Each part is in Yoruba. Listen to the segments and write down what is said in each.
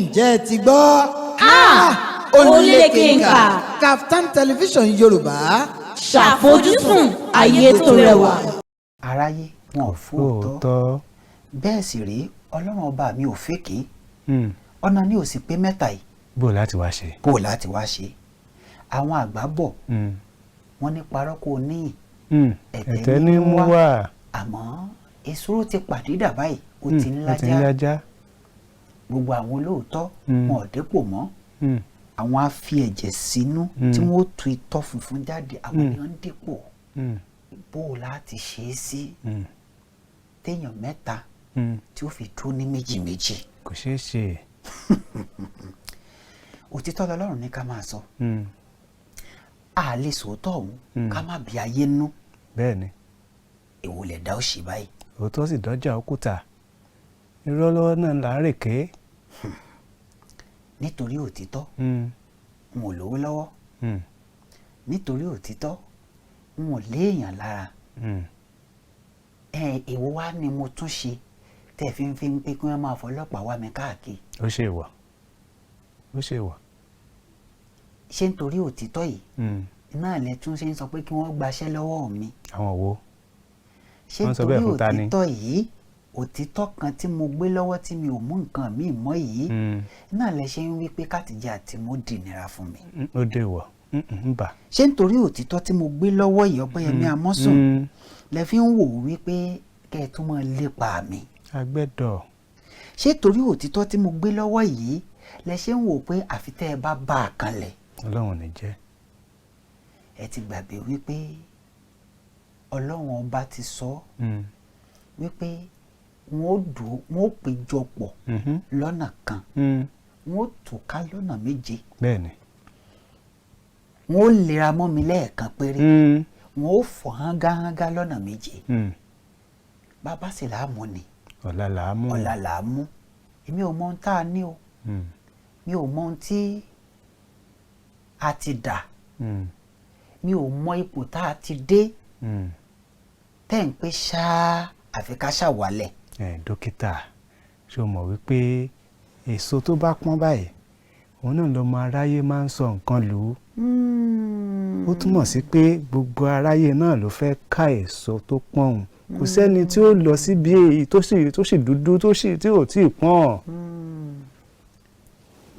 Ǹjẹ́ ẹ ti gbọ́? Ó lékenkà. Kaftan Television Yorùbá. Ṣàfojúsùn ayé tó rẹwà. Aráyé wọn ò fóòtọ́. Lóòótọ́. Bẹ́ẹ̀ sì rí, Ọlọ́run ọba mi ò fèké. Ọ̀nà ni ò sì pé mẹ́ta yìí. Bó láti wá ṣe. Bó láti wá ṣe? Àwọn àgbà bọ̀, wọ́n ní parọ́ kó o níyìn, ẹ̀tẹ́ ní mú wá. Àmọ́ èsúró ti pàdídà báyìí, ó ti ń ó ti ń lájá. lájá. Gbogbo àwọn olóòótọ́, wọn ò dépò mọ́. Àwọn á fi ẹ̀jẹ̀ sínú tí wọ́n ó tu itọ́ funfun jáde, àwọn ni wọ́n ń dépò. Bó o láti ṣe é sí téèyàn mẹ́ta tí ó fi dúró ní méjì méjì? Kò ṣeé ṣe. Òtítọ́ lọ́lọ́run ní ká máa sọ. A lè sòótọ́ ọ̀hún ká má bí ayé nú. Bẹ́ẹ̀ ni. Èwo lẹ̀ dá òṣì báyìí? Òótọ́ sì dọ́jà òkúta, irọ́ lọ́wọ́ náà là ń rèké. Nítorí òtítọ́, n ò lówó lọ́wọ́. Nítorí òtítọ́, n ò léèyàn lára. Ẹ èwo wá ni mo tún ṣe tẹ́ fi ń pé kí wọ́n máa fọlọ́pàá wá mi káàkiri? Ó ṣe wọ̀, ó ṣe wọ̀. Ṣé nítorí òtítọ́ yìí náà lẹ tún ṣe ń sọ pé kí wọ́n gbaṣẹ́ lọ́wọ́ mi? Àwọn wo? Ṣé Wọ́n sọ nítorí bẹ́ẹ̀ fún ta ni? òtítọ́ yìí, òtítọ́ kan tí mo gbé lọ́wọ́ tí mi ò mú nǹkan míì mọ́ yìí náà lẹ ṣe ń wí pé kátìjẹ àti mú dìnira fún mi? Ó dé wọ̀ ń bà. Ṣé nítorí òtítọ́ tí mo gbé lọ́wọ́ yìí, Ọpẹ́yẹmí Amọ́sùn, lẹ fi ń wò ó wípé kẹ́ ẹ tún máa lépa mi? Agbẹ́dọ̀. Ṣé torí òtítọ́ tí mo gbé lọ́wọ́ yìí lẹ ṣe ń wò pé àfi tẹ́ ẹ bá bá a kanlẹ̀? Ọlọ́run ò ní jẹ́. Ẹ ti gbàgbé wípé Ọlọ́run ọba ti sọ wípé wọ́n ó dùn, wọ́n ó péjọ pọ̀ lọ́nà kan, wọ́n ó túká lọ́nà méje, Bẹ́ẹ̀ ni. Wọ́n ó lera mọ́ mi lẹ́ẹ̀kan péré, wọ́n ó fọ́ hángáhángá lọ́nà méje. Bàbá sì là á mú ni. Ọ̀la là á mú. Ọ̀la là á mú. Èmi ò mọ ohun tá a ní o. Mi ò mọ ohun tí a ti dà. Mi ò mọ ipò tá a ti dé tẹ́ ń pé ṣáá àfi ká ṣàwálẹ̀. Ẹ dókítà, ṣé o mọ̀ wípé èso tó bá pọ́n báyìí, òun náà lọmọ aráyé máa ń sọ nǹkan lù ú? Ó túmọ̀ sí pé gbogbo aráyé náà ló fẹ́ ká èso tó pọ́n òun. Kò sẹ́ni tí ó lọ síbi èyí tó sì dúdú, tó sì tí ò tí ì pọ́n.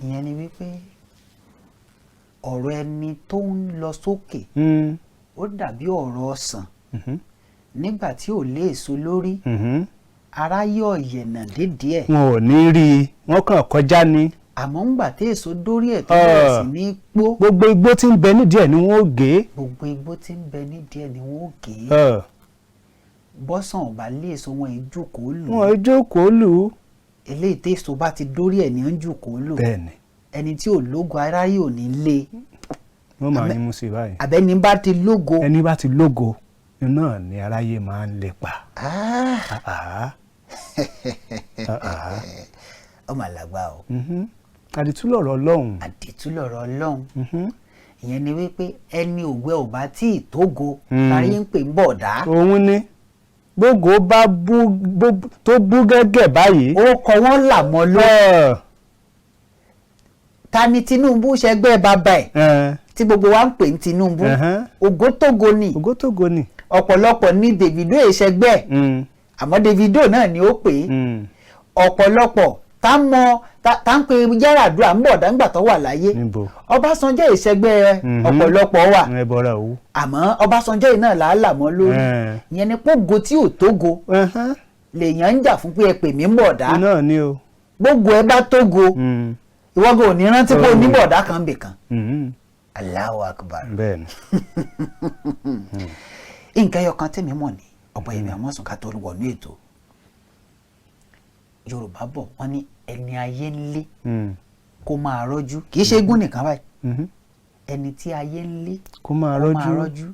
Ìyẹn ni wípé ọ̀rọ̀ ẹni tó ń lọ sókè, ó dàbí ọ̀rọ̀ ọsàn nígbà tí ò lé èso lórí. Aráyé ọ̀yẹ̀nà dédìí ẹ̀. Wọn ò ní rí i, wọ́n kàn kọjá ni. Àmọ́ ńgbà tí èso dórí ẹ̀ tó bẹ̀rẹ̀ sí ní pó, Gbogbo igbó tí ń bẹ nídìí ẹ̀ ni wọ́n ó gé. Gbogbo igbó tí ń bẹ nídìí ẹ̀ ni wọ́n ó gé. Bọ́sàn ò bá lé èso, wọn ì jókòó lù. Wọn ò jókòó lù ú. Eléyìí tí èso bá ti dórí ẹ̀ ní ń jókòó lù. Bẹ́ẹ̀ ni. Ẹni tí ò lógo, aráyé ò ní lé. Wọ́n máa yín mú sí i báyìí. Àbẹ́ni bá ti lógo. Ẹni bá ti lógo náà ni aráyé máa ń lépa. Ah, Ah, ah. Ah, ọmọ àlàgbà o. Àdìtú lọ̀rọ̀ Ọlọ́run. Àdìtú lọ̀rọ̀ Ọlọ́run. Ìyẹn ni wípé ẹni ògbẹ́ ò bá tí ì tógo, kárí ń pè ń bọ̀dá. Òun ni gbogbo bá bú tó bú gẹ́gẹ́ báyìí. Ó kọ wọ́n là mọ́ ló. Ta ni Tinubu ṣẹgbẹ́ bàbá ẹ̀ tí gbogbo wa ń pè ní Tinubu? Ògótógo ni. Ògótógo ni. Ọ̀pọ̀lọpọ̀ ní Davido ìṣẹ́gbẹ́ ẹ̀, àmọ́ Davido náà ni ó pè é. Ọ̀pọ̀lọpọ̀ tá mọ tá ń pe Yar'Adua ń bọ̀ dáńgbà tó wà láyé. Níbo? Ọbásanjọ́ ìṣẹ́gbẹ́ ọ̀pọ̀lọpọ̀ wà, Ẹ bọ́ra òwú. àmọ́ Ọbásanjọ́ yìí náà làálà mọ́ lórí. Ìyẹn ni pógo tí ò tógo lèèyàn ń jà fún pé ẹ pè mí ń bọ̀dá. Náà ni o. Gbogbo ẹ bá tógo, ìwọ́gò ò ní rántí pé o ní bọ̀dá kan bì kan. Allahu Akbar. Bẹ́ẹ̀ ni. Nǹkan ẹyọ kan tèmi mọ̀ ní, Ọ̀pẹ̀yẹmí Àmọ́sùn, ká tó wọnú ètò, Yorùbá bọ̀, wọ́n ní ẹni ayé ń lé kó máa rọ́jú. Kì í ṣe egún nìkan báyìí. Ẹni tí ayé ń lé Kó máa kó máa rọ́jú. rọ́jú.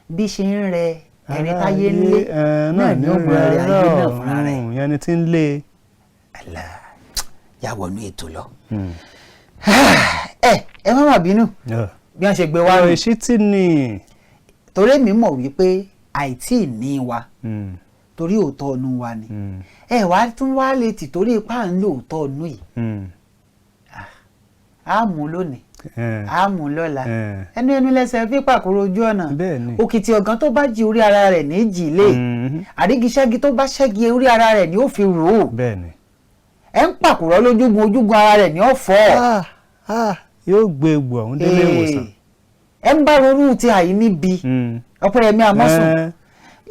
Bí ṣe ń rẹ ẹni táyé ń lé náà náà ni ó máa rẹ ayé náà fúnra rẹ̀. Ìyẹn ni tí ń lé. Allah yà wọnú ètò lọ. Ẹ má má bínú bí wọ́n ṣe gbé wá Ọ̀rọ̀ nù. ìṣítí ni. Torí èmi mọ̀ wípé àìtí ní wa, torí òótọ́ ọ̀nù wa ni. Ẹ wá tún wá lè tì torí ipá ń lò òótọ́ ọ̀nù yìí. Á mú lónìí, á mú lọ́la, ẹnu ẹnu lẹ́sẹ̀ fi pàkúrò ojú ọ̀nà. Òkìtì ọ̀gán tó bá jí, orí ara rẹ̀ ní jì lé. Àrígiṣẹ́gi tó bá ṣẹ́gi, orí ara rẹ̀ ní ó fi rò ó. Ẹ ń pàkúrọ̀ lójúgun, ojúgun ara rẹ̀ ní ó fọ́. Ah, ah, yóò gbé egbò ọ̀hún délé ìwòsàn. Ẹ ń bá ronú ti àyí níbi Ọpẹ́yẹmí Amọ́sùn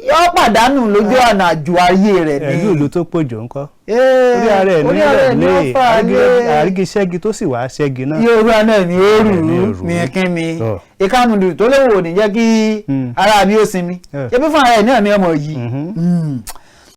yóò pàdánù lójú ọ̀nà àjò ayé rẹ̀ ní. Ẹ̀lú ìlú tó pòjò ńkọ́? Orí ara ẹ̀ ní Orí ara rẹ̀ ẹ̀ ní lé. ó fà lé. Àrígiṣẹ́gi tó sì wá ṣẹ́gi náà, yóò rú àná ní ó rù Ẹ̀ ní ú ó rù ú. Ní kíni? Tọ́. Ìkànnì tó léwu ò ní jẹ́ kí ara mi ó sinmi. Ebi fún ara ẹ̀ náà ní ọmọ yìí.